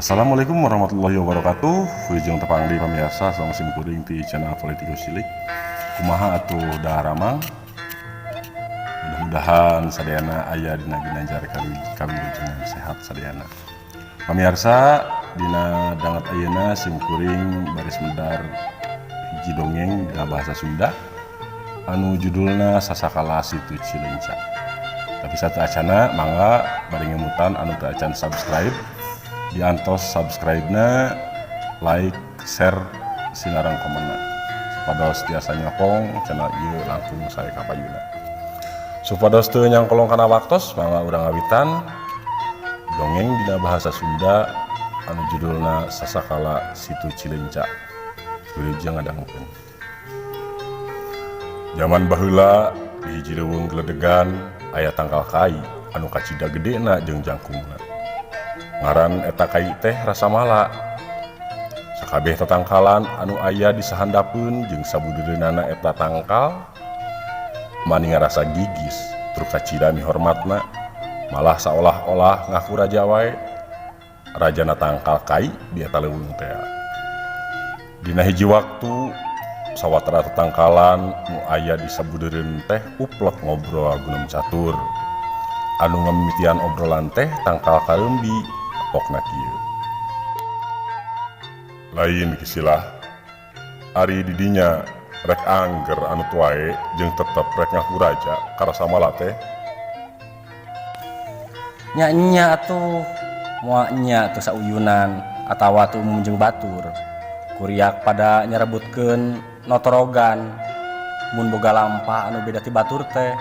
Assalamualaikum warahmatullahi wabarakatuh. Wilujeng tepang deui, pamirsa, sareng sim kuring ti channel Politikus Cilik. Kumaha atuh daramang? Mudah-mudahan sadayana aya dina ginanjar kawilujengan sehat sadayana. Pamirsa, dina danget ayeuna sim kuring baris medar hiji dongeng dina bahasa Sunda anu judulna Sasakala Situ Cileunca. Tapi sateuacanna, mangga bari ngemutan anu teu acan subscribe, diantos subscribe-na, like, share, sinareng komenna, supados tiasa nyokong channel ieu langkung sae kapayuna. Supados teu nyangkolong kana waktos, mangga urang ngawitan dongeng dina bahasa Sunda anu judulna Sasakala Situ Cileunca. Wilujeng ngadangukeun. Zaman baheula, di hiji leuweung geledegan aya tangkal kai anu kacida gedena jeung jangkungna. Ngaran eta kai teh Rasamala. Sakabeh tatangkalan anu aya di sahandapeun jeung sabudeureunana eta tangkal mani ngarasa gigis tur kacida mihormatna, malah saolah-olah ngaku raja wae, rajana tangkal kai di eta leuweung tea. Dina hiji waktu, sawatara tetangkalan nu aya di sabudeureun teh uplek ngobrol gunem catur. Anu ngamimitian obrolan teh tangkal kareumbi. Pokna kieu, "Lain, Ki Silah, ari didinya rek angger anut wae jeung tetep rek ngaku raja ka Rasamala teh?" Nya nya atuh, moal nya teu sauyunan atawa teu umum jeung batur. Kuriak pada nyarebutkeun notorogan mun boga lampah anu beda ti batur teh.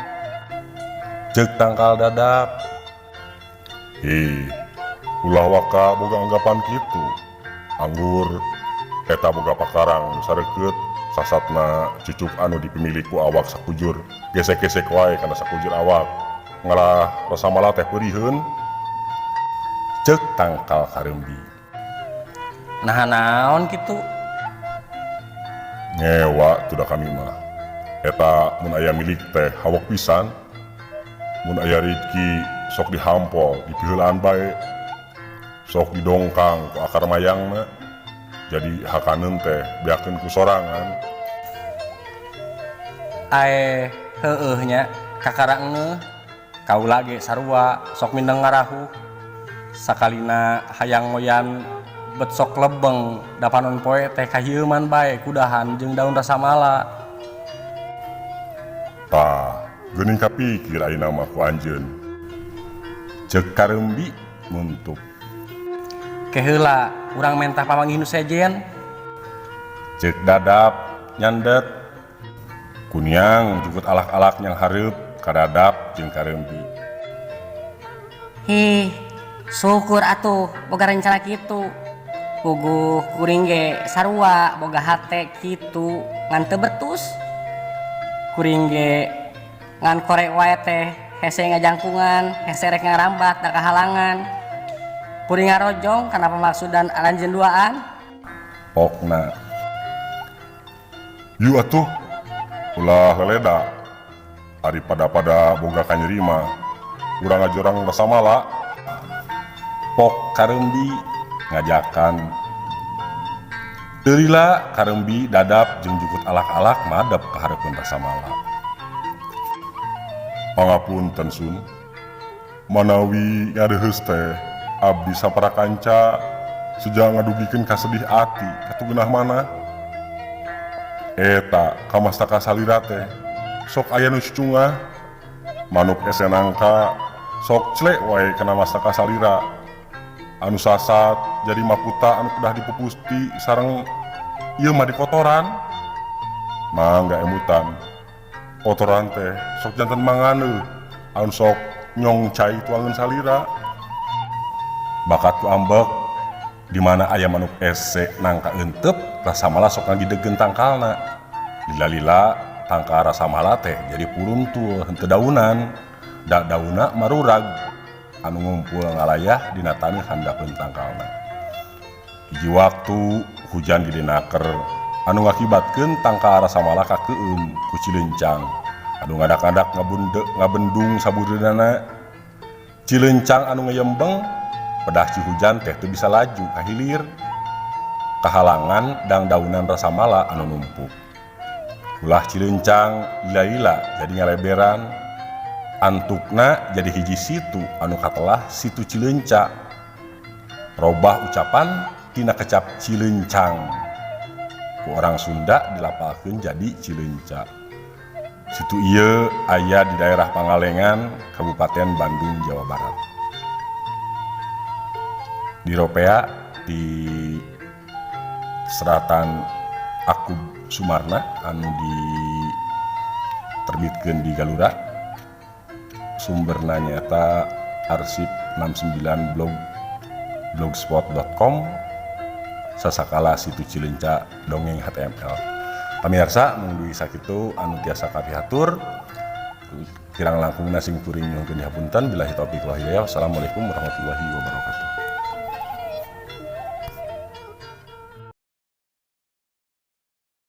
Ceuk tangkal dadap. "Ih, ulah waka boga anggapan kitu. Anggur eta boga pakarang nu sarekeut, sasatna cucuk anu dipimilik ku awak sakujur, gesek-gesek wae kana sakujur awak, ngalah Rasamala teh peuriheun," ceuk tangkal kareumbi. Nah, naon kitu? "Ngewa tuh da kami mah. Eta mun aya milik teh hawok pisan. Mun aya rizki sok dihampol, dipiheulaan bae. Sok didongkang ku akar mayangna. Jadi hakaneun teh beakeun ku sorangan." Ae, heueuh nya, kakara ngeuh. Kaula ge sarua sok mindeng ngarahuh. Sakalina hayang ngoyan bet sok lebeng, da panon poe teh kahieuman bae kudahan jeung daun rasamala. "Tah, geuning kapikir ayeuna mah ku anjeun," ceuk kareumbi nguntuk. Ke heula urang mentah pamanggih nu sejen. Ceuk dadap nyandet. Kuniang jukut alak-alak yang hareup ka dadap jeung kareumbi. Hih, syukur atuh boga rencana kitu. Puguh kuring ge sarua boga hate kitu ngan teu betus. Kuring ge ngan korek wae teh hese ngajangkungan, hese rek ngarambat da kahalangan. Kuring ngarojong kana pamaksudan aranjeun duaan. Pokna. "Yu atuh, ulah leleda. Ari pada-pada boga kanyeri mah, urang ngajorang Rasamala," pok kareumbi ngajakan. Teu lila kareumbi, dadap jeung jukut alak-alak madep ka hareupeun Rasamala. "Pangapunten, Sun, manawi ngadeheus teh abdi sapara kanca seja ngadugikeun kasedih ati katuh geunah mana. Eta ka mastaka salira teh sok aya nu cucungah. Manuk ese nangka sok clek wae kana mastaka salira. Anu sasat jadi makuta anu kedah dipupusti sareng ieu mah dikotoran. Mangga emutan. Kotoran teh sok janten manganeuh anu sok nyong cai tuangan salira. Bakat ku ambek di mana aya manuk ese nangka euteup, Rasamala sok ngagidegeun tangkalna. Lila-lila tangkal Rasamala teh jadi puruntul, henteu daunan, da daunna marurag anu ngumpul ngalayah dina taneuh handapeun tangkalna. Hiji waktu hujan gede naker anu ngakibatkeun tangkal Rasamala kakeueum ku cilencang anu ngadak-ngadak ngabendung sabudeunana. Cilencang anu ngeyembeng. Pedah cihujan teh teu bisa laju ka hilir. Kahalangan dangdaunan rasamala anu numpuk. Ulah Cilencang lila-lila jadi ngaleberan. Antukna jadi hiji situ anu katelah Situ Cileunca. Robah ucapan tina kecap Cilencang. Ku orang Sunda dilapalkeun jadi Cileunca. Situ ieu aya di daerah Pangalengan, Kabupaten Bandung, Jawa Barat. Di Ropea di seratan Akub Sumarna anu diterbitkeun di Galura, sumberna nyaeta arsip 69 blog blogspot.com, sasakala Situ Cileunca dongeng HTML. Pamirsa, mung dugi sakitu anu tiasa kapihatur, kirang langkungna sim kuring nyuhunkeun dihapunten. Billahi taufiq wal hidayah. Wassalamualaikum warahmatullahi wabarakatuh.